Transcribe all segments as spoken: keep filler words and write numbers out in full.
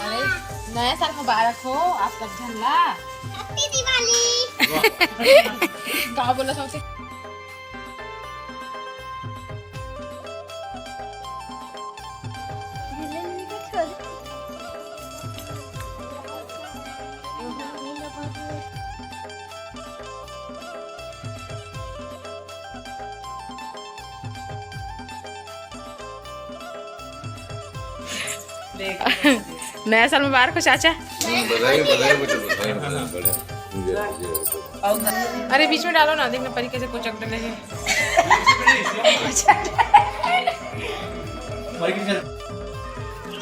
अरे, नया साल मुबारक हो आप सब झन ला। हैप्पी दिवाली। का बोला सबसे? नया साल मुबारक हो चाचा। बधाई, बधाई बेटा, बधाई, बधाई, बधाई। अरे बीच में डालो ना, देखना परी कैसे कोचक डले है।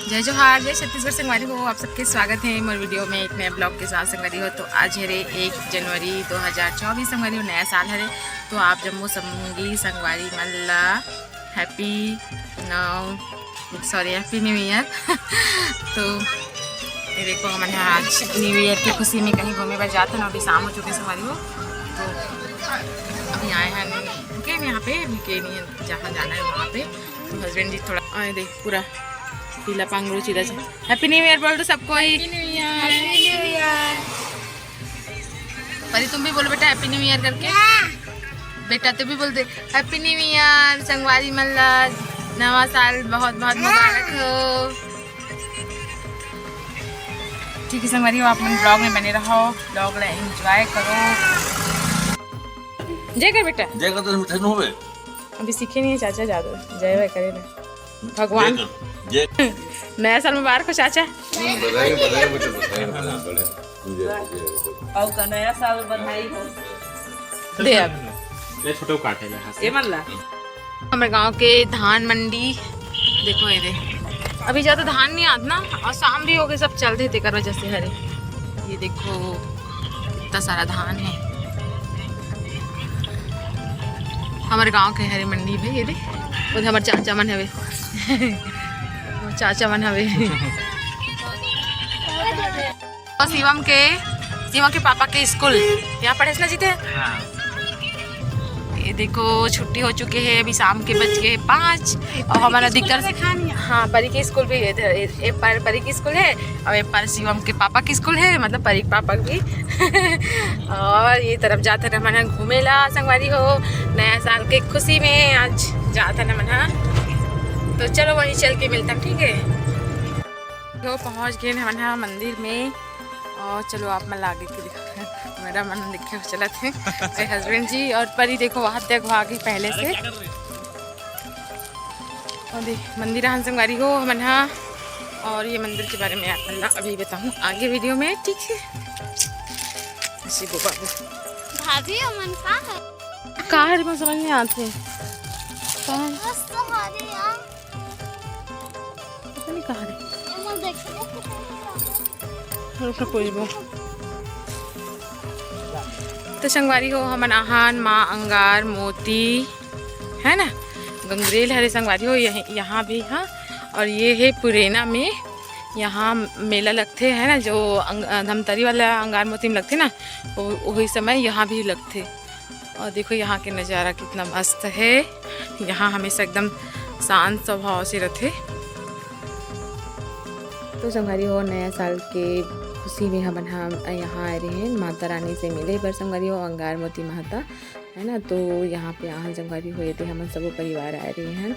जय जोहार, जय छत्तीसगढ़ संगवारी हो, आप सबके स्वागत है मोर वीडियो में एक नए ब्लॉग के साथ संगवारी हो। तो आज हरे एक जनवरी दो हज़ार चौबीस संगवारी हो, नया साल हरे। तो आप जम्मो संगी संगवारी मन ला हैप्पी नव सॉरी, हैप्पी न्यू ईयर। तो ये देखो, हमन ह आज न्यू ईयर की खुशी में कहीं घूमे बर जात हन, अभी शाम हो चुके संगवारी हो। तो अभी आए हैं, रुके हैं यहाँ पे, अभी के नहीं है, जहाँ जाना है वहाँ पे। तो हस्बैंड जी थोड़ा आए दे, पूरा पीला पांगरू चीरा से। हैप्पी न्यू ईयर बोल दो सबको ही। परी, तुम भी बोलो बेटा, हैप्पी न्यू ईयर करके। बेटा, तू भी बोल दे, हैप्पी न्यू ईयर। संगवारी मन ला नवा साल बहुत बहुत मुबारक हो। ठीक है संगवारी हो, आप मन ब्लॉग में बने रहो, ब्लॉग ला एंजॉय करो। जय कर बेटा। जय कर तो मिठे नु होवे। अभी सीखे नहीं है चाचा जादू, जय वय करे ना। भगवान। जय कर, जय। नया साल मुबारक हो चाचा। बधाई, बधाई बेटा, बधाई, बधाई, बधाई। जय, जय, जय। अउ का नया साल बधाई हो। दे अब। ले छोटे को काटे ले हाथ से। ए मन ला। हमर गांव के धान मंडी देखो, ये दे। अभी ज्यादा धान नहीं आत ना, और शाम भी हो गई, सब चल देते कर वजह से हरे। ये देखो, इतना सारा धान है। हमारे गांव के हरे मंडी भाई, ये दे, वो हमारे चाचा मन हवे। वो चाचा मन हवे। और शिवम के, शिवम के पापा के स्कूल यहाँ पढ़े ना जीते। हाँ। ये देखो, छुट्टी हो चुके है, अभी शाम के बज गए पाँच। और हमारा दिक्कत, हाँ, परी के स्कूल भी इधर, ये पर परी के स्कूल है और ये पर शिवम के पापा के स्कूल है, मतलब परी के पापा भी। और ये तरफ जाते रहे मन घूमे ला संगवारी हो, नया साल के खुशी में आज जाते रहे मन। तो चलो वहीं चल के मिलता, ठीक है। तो पहुँच गए हमन ह मंदिर में। और चलो आप मन ला आगे के दिखा, मेरा मन देखे चलत है। मेरे हस्बैंड जी और परी देखो वहाँ तक वहाँ गई पहले से। और दे मंदिर आन संगवारी हो हमन ह। और ये मंदिर के बारे में आप मन ला अभी बताऊँ आगे वीडियो में, ठीक है। शिबू बाबू। भाभी, हमन का है? का है, मैं समझ नहीं आते। का है? बस तो हरे यार। पता नहीं कहाँ रे। एमन देखे नहीं। रुक, रुक, रुक। तो संगवारी हो, हमन आहान माँ अंगार मोती, है ना, गंगरेल हरे संगवारी हो, यही, यहाँ भी, हाँ। और ये है पुरैना में, यहाँ मेला लगथे, है ना, जो अंग-, धमतरी वाला अंगार मोती में लगथे ना, वो, वही समय यहाँ भी लगथे। और देखो यहाँ के नज़ारा कितना मस्त है। यहाँ हमेशा एकदम शांत स्वभाव से रथे। तो संगवारी हो, नया साल के खुशी में हमन ह यहाँ आए रहे हैं माता रानी से मिले बर। संगवारी हो, अंगार मोती महता है ना, तो यहाँ पे आहन संगवारी हो, ये दे हमन सबो परिवार आए रहे हैं।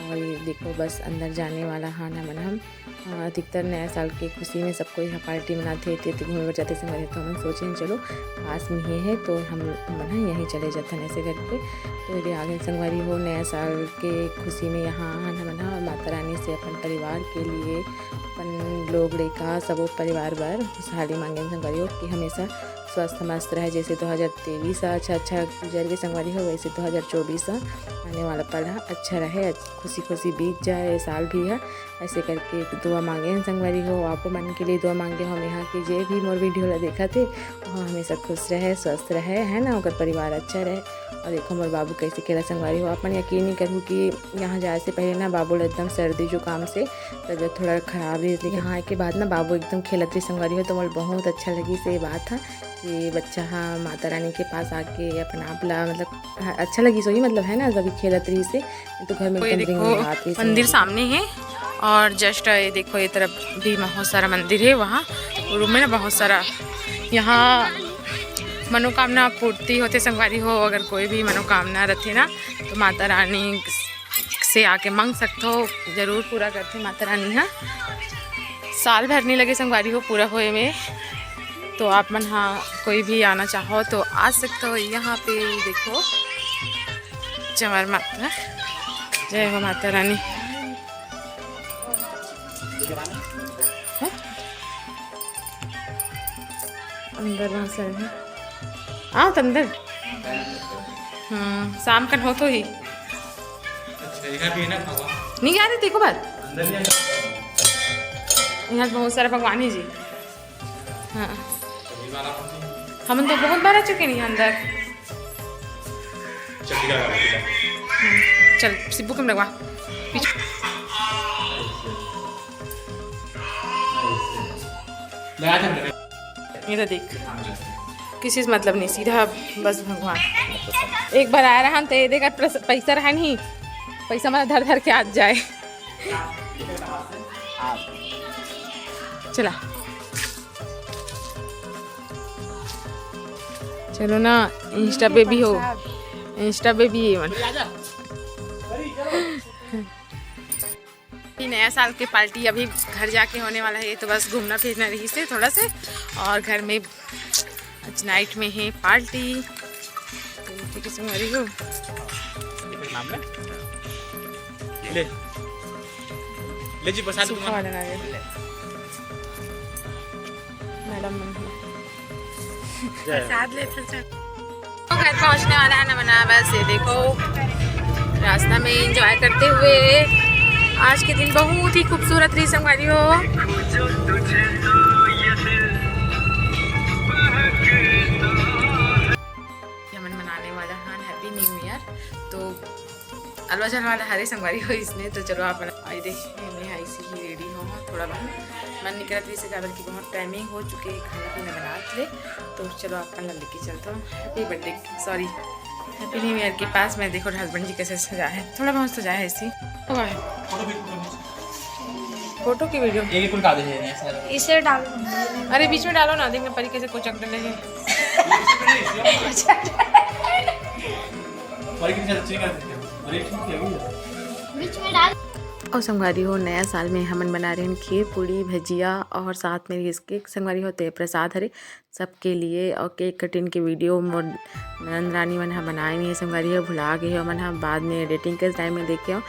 और ये देखो, बस अंदर जाने वाला हन हमन हम। अ, अधिकतर नया साल के खुशी में सब कोई ह पार्टी मनाथे, ते, ते घूमे बर जाथे संगवारी, तो हमन सोचे चलो पास में ही है तो हम, हमन ह यहीं चले जाथन ऐसे करके। तो ये आगे संगवारी हो, नया साल के खुशी में यहाँ आहन हमन ह माता रानी से अपन परिवार के लिए, अपन लोग लइका सबो परिवार बर खुशहाली मांगेन संगवारी हो कि हमेशा स्वस्थ मस्त रहे। जैसे दो हज़ार तेईस ह अच्छा अच्छा गुजर के संगवारी हो, वैसे दो हज़ार चौबीस ह आने वाला पल ह अच्छा रहे, अच्छ-, खुशी खुशी बीत जाए ये साल भी ह। ऐसे करके दुआ मांगे हैं संगवारी हो, आपो मन के लिए दुआ मांगे हो। हम यहाँ के जे भी मोर वीडियो ला देखत हे, वो हमेशा खुश रहे, स्वस्थ रहे, है ना, ओकर परिवार अच्छा रहे। और देखो मोर बाबू कैसे खेला संगवारी हो, अपन यकीन नहीं करू कि यहाँ जाए से पहले ना बाबू ला एकदम सर्दी जुकाम से तबीयत थोड़ा खराब रही, लेकिन यहाँ आए के बाद ना बाबू एकदम खेलत रही संगवारी हो, तो मोला बहुत अच्छा लगी से बात है कि बच्चा हाँ माता रानी के पास आके अपन आप ला मतलब हाँ, अच्छा लगी सोही, मतलब है ना, अभी खेलत रही से तो घर में कोई एकदम देखो, रिंग रिंगात रही से मंदिर सामने है और just ये देखो, ये तरफ भी बहुत सारा मंदिर है। वहाँ रूम में ना बहुत सारा, यहाँ मनोकामना पूर्ति होथे संगवारी हो। अगर कोई भी मनोकामना रथे ना, तो माता रानी से आके मांग सकथो, जरूर पूरा करथे माता रानी हा। साल भर नहीं लगे संगवारी हो पूरा होए में, तो आप मन हा कोई भी आना चाहो तो आ सकते हो। यहाँ पे देखो चंवर माता, जय हो माता रानी। हैं? अंदर बहुत सारे हैं। आओ तो अंदर। हाँ, शाम कन हो तो ही। अच्छा, यहाँ भी है ना भगवान? नहीं आ रही, देखो बात। अंदर नहीं आ रहा। यहाँ बहुत सारा भगवान है जी। हाँ। हमन तो बहुत बार आ चुके नहीं अंदर। चल, टिका लगा, टिका। हम्म, चल, सिब्बू के में लगवा। पीछे। लगा दे, लगा। ये तो देख, किसी से मतलब नहीं, सीधा बस भगवान। एक बार आया रहा तो ये देखा, प्लस पैसा रहा नहीं, पैसा मतलब धर धर के आज जाए। चला, चलो ना, Insta baby हो, Insta baby है मन। ये नया साल के पार्टी अभी घर जाके होने वाला है, तो बस घूमना फिरना रही से थोड़ा से, और घर में आज नाइट में है पार्टी। तो ठीक है, संगवारी हो। ले, ले जी, प्रसाद सूखा वाला ना ले। मैडम मन है। प्रसाद ले, फिर चल। तो घर पहुंचने वाला है ना बना, बस ये देखो रास्ता में एंजॉय करते हुए। आज के दिन बहुत ही खूबसूरत रही संगवारी हो। हमन मनाने वाला हन हैप्पी न्यू ईयर। तो अलवा झलवा ला हरे संगवारी हो इसने। तो चलो आप बना, आई देख मैं ऐसी ही रेडी हो, हाँ, थोड़ा बहुत मन निकलत रही से, काबर कि बहुत टाइमिंग हो चुके है खाना पीना बनात ले। तो चलो आप ला लेके चलता हूँ happy birthday, sorry, happy new year के पास। मैं देखो हस्बैंड जी कैसे सजा है, थोड़ा बहुत सजा है ऐसी। फोटो की वीडियो। ये कुल कागज है, ऐसा। इसे डालो। अरे बीच में डालो ना, देख मैं परी कैसे कोचक डले है। परी कितनी अच्छी कर देते हो। अरे ठीक है, वही है। बीच में डाल। और संगवारी हो, नया साल में हमन बना रहे हैं खीर पूड़ी भजिया और साथ में इसके संगवारी होते हैं प्रसाद हरे सबके लिए। और केक कटिंग के वीडियो मोर ननद रानी मन ह बनाए नहीं है संगवारी हो, भुला गए हो मन ह। बाद में एडिटिंग के टाइम में देखे हो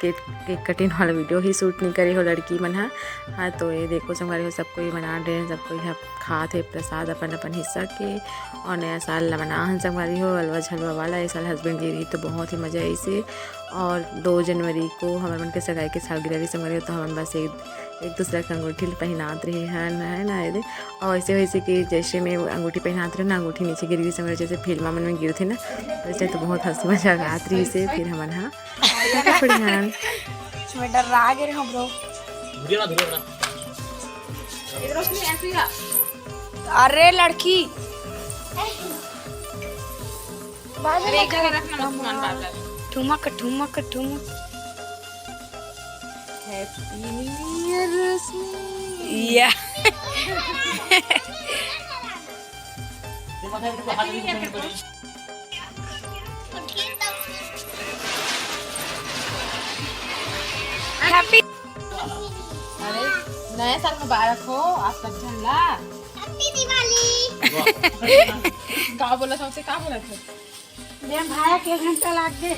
केक, केक कटिंग वाला वीडियो ही शूट नहीं करे हो लड़की मन ह। हाँ, तो ये देखो संगवारी हो, सब कोई बना रहे हैं, सब कोई ह खात है प्रसाद अपन अपन हिस्सा के। और नया साल ला मना हन संगवारी हो, अलवा झलवा वाला। ये साल हस्बैंड जी रही तो बहुत ही मजा आई से। और दो जनवरी को हमर मन के सगाई के सालगिरह रही संगवारी हो, तो हमन बस एक, एक दूसरा के अंगूठी ल पहिनात रहे हन, है ना, ये दे। और ऐसे वैसे कि जैसे मैं अंगूठी पहिनात रहे ना, अंगूठी नीचे गिर गई संगवारी, जैसे फिल्मा मन में गिरथे ना, वैसे तो बहुत हंसी मजाक आत रही से। फिर हमन हा पकड़े हन। मैं डर्रा गे रहा ब्रो। धुरिया ना, धुरिया ना। अरे लड़की। अरे एक जगह रखना मत सामान बार बार। ठुमक ठुमक ठुमक। हैप्पी न्यू ईयर रश्मि। या। हैप्पी। अरे, नया साल मुबारक हो आप सब झन ला। हैप्पी दिवाली। का बोला सबसे, का बोला था? ये भाया के घंटा लाग गे।